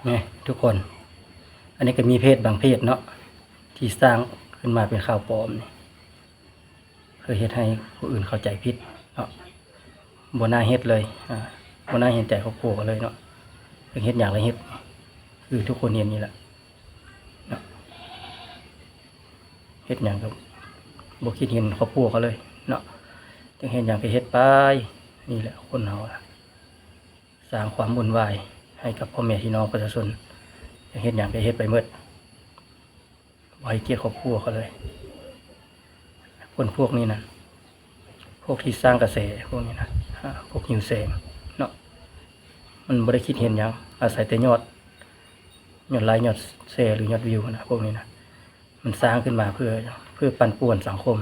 ນີ້ທຸກຄົນ ອັນນີ້ກໍມີເພຈບາງເພຈເນາະ ທີ່ສ້າງຂຶ້ນມາເປັນຂ່າວປອມນີ້ ເພື່ອເຮັດໃຫ້ຜູ້ອື່ນເຂົ້າໃຈຜິດເນາະ. ບໍ່ໜ້າເຮັດເລີຍ ອາ ບໍ່ໜ້າເຫັນໃຈຄອບຄົວເຂົາເລີຍເນາະ. ເພິ່ນເຮັດຫຍັງລະເຮັດ ຄືທຸກຄົນເຫັນນີ້ແຫຼະເນາະ. ເຮັດຫຍັງກໍບໍ່ຄິດເຫັນຄອບຄົວເຂົາເລີຍເນາະ. ຈັ່ງເຮັດຫຍັງກໍເຮັດໄປ. ນີ້ແຫຼະຄົນເຮົາ ສ້າງຄວາມວຸ່ນວາຍໃຫ້ກັບພໍ່ແມ່ພີ່ນ້ອງປະຊາຊົນ. ຢາກເຮັດຫຍັງກໍເຮັດໄປໝົດ ບໍ່ໃຫ້ກຽດຄອບຄົວເຂົາເລີຍ. ຄົນພວກນີ້ນະ ພວກທີ່ສ້າງກະແສພວກນີ້ນະ ອາ ພວກຫິວແສງເນາະ ມັນບໍ່ໄດ້ຄິດເຫັນຫຍັງ ອາໄສແຕ່ຍອດ ຍອດໄລ ຍອດແຊ ຫຼື ຍອດວິວນະ. ພວກນີ້ນະ ມັນສ້າງຂຶ້ນມາເພື່ອ ເພື່ອປັ່ນປ່ວນສັງຄົມ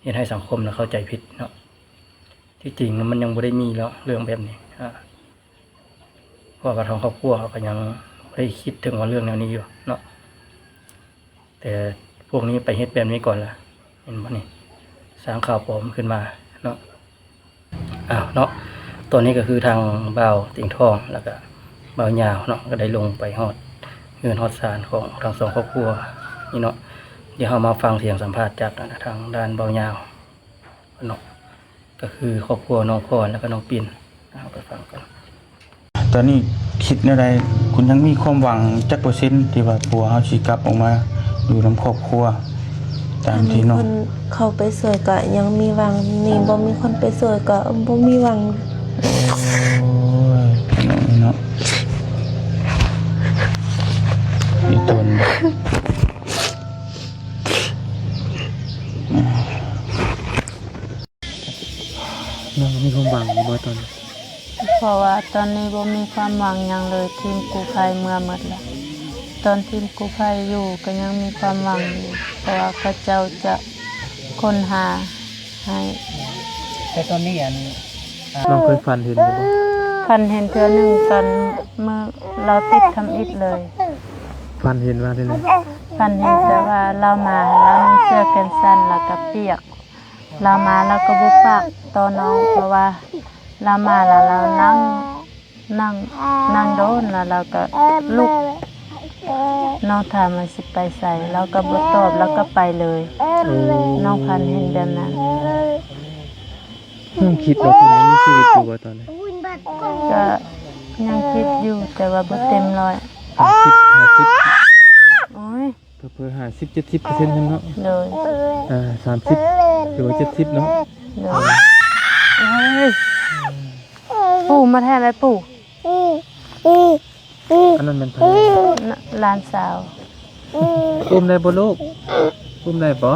ເຮັດໃຫ້ສັງຄົມນະເຂົ້າໃຈຜິດເນາະ. ທີ່ຈິງມັນຍັງບໍ່ໄດ້ມີເນາະເລື່ອງແບບນີ້ ອາ ເພາະວ່າທາງຄອບຄົວເຂົາກໍຍັງບໍ່ໄດ້ຄິດເຖິງວ່າເລື່ອງແນວນີ້ຢູ່ເນາະ. ແຕ່ພວກນີ້ໄປເຮັດແບບນີ້ກ່ອນລະ ເຫັນບໍ່ນີ້ ສ້າງຂ່າວປອມຂຶ້ນມາເນາະ. ອ້າວເນາະ ຕອນນີ້ກໍຄືທາງບ່າວຕຽງທອງ ແລ້ວກໍບ່າວຍາວເນາະ ກໍໄດ້ລົງໄປຮອດເຮືອນຮອດຊານຂອງທັງສອງຄອບຄົວນີ້ເນາະ. ດຽວເຮົາມາຟັງສຽງສຳພາດຈາກທາງດ້ານບ່າວຍາວເນາະ ກໍຄືຄອບຄົວນ້ອງພອນ ແລ້ວກໍນ້ອງປິ່ນ. ເຮົາໄປຟັງກັນ. ຕອນນີ້ຄິດແນວໃດ? ຄຸນຍັງມີຄວາມຫວັງຈັກເປີເຊັນ ທີ່ວ່າຜົວເຮົາຊິກັບອອກມາຢູ່ນຳຄອບຄົວ ຕາມທີ່ນ້ອງ ຖ້າມີຄົນເຂົ້າໄປຊ່ວຍກໍຍັງມີຫວັງ, ນີ້ບໍ່ມີຄົນໄປຊ່ວຍກໍບໍ່ມີຫວັງ. ໂອ້ຍ ເນາະ ເນາະ ອີ່ຕົນ ນ້ອງມີຄວາມຫວັງຢູ່ບໍ່ຕອນນີ້? ເພາະວ່າຕອນນີ້ບໍ່ມີຄວາມຫວັງຫຍັງເລີຍ, ທີມກູ້ໄພເມືອໝົດລະ. ຕອນທີມກູ້ໄພຢູ່ກໍຍັງມີຄວາມຫວັງຢູ່ ເພາະວ່າເຂົາເຈົ້າຈະຄົ້ນຫາໃຫ້. ແຕ່ຕອນນີ້ອັນ ນ້ອງເຄີຍຝັນເຫັນຢູ່ບໍ່? ຝັນເຫັນເທື່ອໜຶ່ງ ຕອນມື້ລາວຕິດທຳອິດເລີຍ. ຝັນເຫັນວ່າຈັ່ງໃດ? ຝັນເຫັນແຕ່ວ່າລາວມາ ລາວນຸ່ງເສື້ອແຂນສັ້ນ ແລ້ວກໍປຽກ. ລາວມາລາວກໍບໍ່ປາກຕໍ່ນ້ອງ ເພາະວ່າລາວມາລະລາວນັ່ງ ນັ່ງ ນັ່ງໂດນລະລາວກໍລຸກ. ນ້ອງຖາມວ່າຊິໄປໃສ ລາວກໍບໍ່ຕອບ ລາວກໍໄປເລີຍ. ໂອ້ ນ້ອງຝັນເຫັນແບບນັ້ນ. ນ້ອງຄິດວ່າເພິ່ນຍັງມີຊີວິດຢູ່ບໍ່ຕອນນີ້? ກໍຍັງຄິດຢູ່ ແຕ່ວ່າບໍ່ເຕັມຮ້ອຍ. ຫ້າສິບ ຫ້າສິບ ໂອ້ຍ ເຜີໆ ຫ້າສິບ ເຈັດສິບເປີເຊັນຊັ້ນເນາະ. ໂດຍ ອ່າ ສາມສິບ ຫຼືວ່າ ເຈັດສິບ ເນາະ. ໂດຍ ໂອ້ຍ ປູ່ມາແທ້ແລ້ວປູ່. ອັນນັ້ນແມ່ນໃຜ? ຫຼານສາວ. ອຸ້ມໄດ້ບໍ່ລູກ? ອຸ້ມໄດ້ບໍ່?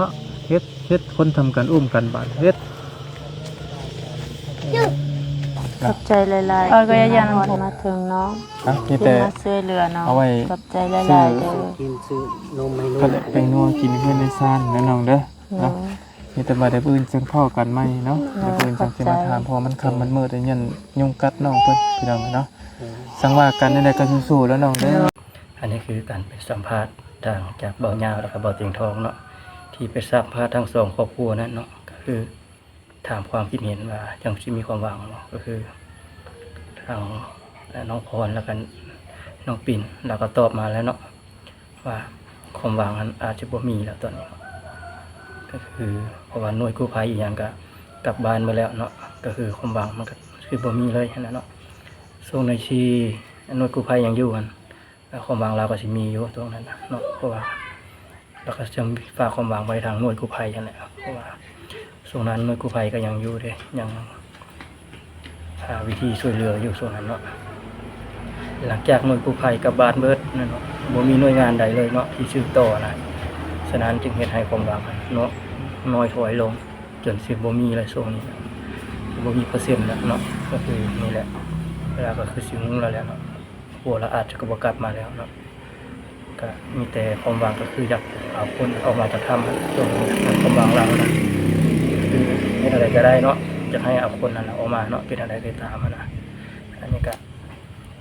ເຮັດ ເຮັດຄົນທຳກັນອຸ້ມກັນບາດ ເຮັດ. ຂອບໃຈຫຼາຍໆ ເອີ ກໍຢ່າ ຢ່ານຳ ມາເຖິງເນາະ. ອ່ະ ມີແຕ່ ທີ່ມາຊ່ວຍເຫຼືອເນາະ. ເອົາໄວ້ ຂອບໃຈຫຼາຍໆເດີ. ຊື້ ຊື້ນົມໃຫ້ລູກ ກໍແປງນົວກິນເພື່ອນໄດ້ຊານເນາະນ້ອງເດີ. ໂດຍ ເນາະ ມີແຕ່ວ່າດຽວມື້ອື່ນຈັ່ງພໍ້ກັນໃໝ່ເນາະ. ໂດຍ ດຽວມື້ອື່ນຈັ່ງຊິມາຖາມ ເພາະວ່າມັນຄ່ຳມັນມືດ ຢ້ານຍຸງກັດນ້ອງເພິ່ນ ພີ່ນ້ອງເນາະ. ໂດຍ ຈັ່ງວ່າກັນແນວໃດກໍສູ້ໆແລ້ວນ້ອງເດີ. ໂດຍ ອັນນີ້ຄືການໄປສຳພາດທາງຈາກບ່າວຍາວ ແລ້ວກໍບ່າວຕຽງທອງເນາະ ທີ່ໄປສຳພາດທັງສອງຄອບຄົວນັ້ນເນາະ. ກໍຄື ຖາມຄວາມຄິດເຫັນວ່າຍັງຊິມີຄວາມຫວັງບໍ່? ກໍຄືທາງ ເອີ ນ້ອງພອນ ແລ້ວກໍນ້ອງປິ່ນ ລາວກໍຕອບມາແລ້ວເນາະ ວ່າຄວາມຫວັງນັ້ນອາດຈະບໍ່ມີແລ້ວຕອນນີ້. ກໍຄືເພາະວ່າໜ່ວຍກູ້ໄພອີ່ຫຍັງກໍກັບບ້ານໝົດແລ້ວເນາະ, ກໍຄືຄວາມຫວັງມັນກໍຄືບໍ່ມີເລີຍຫັ້ນນະເນາະ. ຊ່ວງໃນທີ່ໜ່ວຍກູ້ໄພຍັງຢູ່ຫັ້ນ ແລ້ວຄວາມຫວັງລາວກໍຊິມີຢູ່ຊ່ວງນັ້ນນະເນາະ, ເພາະວ່າລາວກໍຈະຝາກຄວາມຫວັງໄວ້ທາງໜ່ວຍກູ້ໄພຫັ້ນແຫຼະ, ເພາະວ່າຊ່ວງນັ້ນໜ່ວຍກູ້ໄພກໍຍັງຢູ່ເດ້ ຍັງຫາວິທີຊ່ວຍເຫຼືອຢູ່ຊ່ວງນັ້ນເນາະ. ຫຼັງຈາກໜ່ວຍກູ້ໄພກັບບ້ານເບິດນັ້ນເນາະ, ບໍ່ມີໜ່ວຍງານໃດເລີຍເນາະທີ່ສືບຕໍ່ນະ, ສະນັ້ນຈຶ່ງເຮັດໃຫ້ຄວາມຫວັງເນາະ ນ້ອຍຖອຍລົງ ຈົນຊິບໍ່ມີແລ້ວຊ່ວງນີ້ນະ, ບໍ່ມີເປີເຊັນແລ້ວເນາະ. ກໍຄືນີ້ແຫຼະ ລາວກໍຄືຊິຮູ້ແລ້ວແຫຼະເນາະ. ຜົວລາວອາດຈະກໍບໍ່ກັບມາແລ້ວເນາະ, ກໍມີແຕ່ຄວາມຫວັງກໍຄືຢາກເອົາຄົນອອກມາຈາກຖ້ຳ. ຄວາມຫວັງລາວນະ ຄືເຮັດແນວໃດກໍໄດ້ເນາະ, ຢາກໃຫ້ເອົາຄົນນັ້ນອອກມາເນາະ, ເປັນແນວໃດກໍຕາມຫັ້ນນະ. ອັນນີ້ກໍ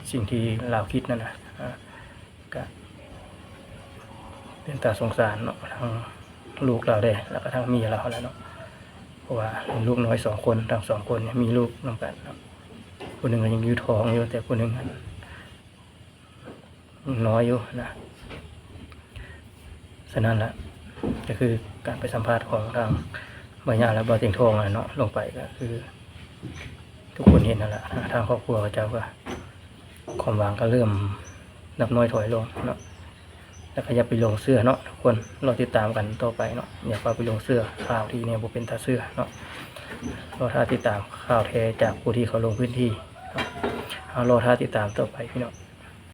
ສິ່ງທີ່ລາວຄິດນັ້ນນະ, ກໍເປັນຕາສົງສານເນາະ ທັງລູກລາວເດ້ ແລ້ວກໍທັງເມຍລາວຫັ້ນແຫຼະເນາະ, ເພາະວ່າມີລູກນ້ອຍສອງຄົນ, ທັງສອງຄົນນີ້ມີລູກນຳກັນເນາະ. ຜູ້ໜຶ່ງກໍຍັງຢູ່ທ້ອງຢູ່, ແຕ່ຜູ້ໜຶ່ງຫັ້ນ ນ້ອຍຢູ່ນະ. ສະນັ້ນລະ ກໍຄືການໄປສຳພາດຂອງທາງບ່າວຍາວ ແລະ ບ່າວຕຽງທອງນັ້ນເນາະ ລົງໄປກໍຄືທຸກຄົນເຫັນນັ້ນລະ ທາງຄອບຄົວເຂົາເຈົ້າກໍຄວາມຫວັງກໍເລີ່ມນັບນ້ອຍຖອຍລົງເນາະ. ແລ້ວກໍຢ່າໄປຫຼົງເຊື່ອເນາະທຸກຄົນ, ລໍຕິດຕາມກັນຕໍ່ໄປເນາະ, ຢ່າພາໄປຫຼົງເຊື່ອຂ່າວທີ່ແນວບໍ່ເປັນຕາເຊື່ອເນາະ. ລໍຖ້າຕິດຕາມຂ່າວແທ້ຈາກຜູ້ທີ່ເຂົາລົງພື້ນທີ່ເນາະ. ເຮົາລໍຖ້າຕິດຕາມຕໍ່ໄປພີ່ນ້ອງ.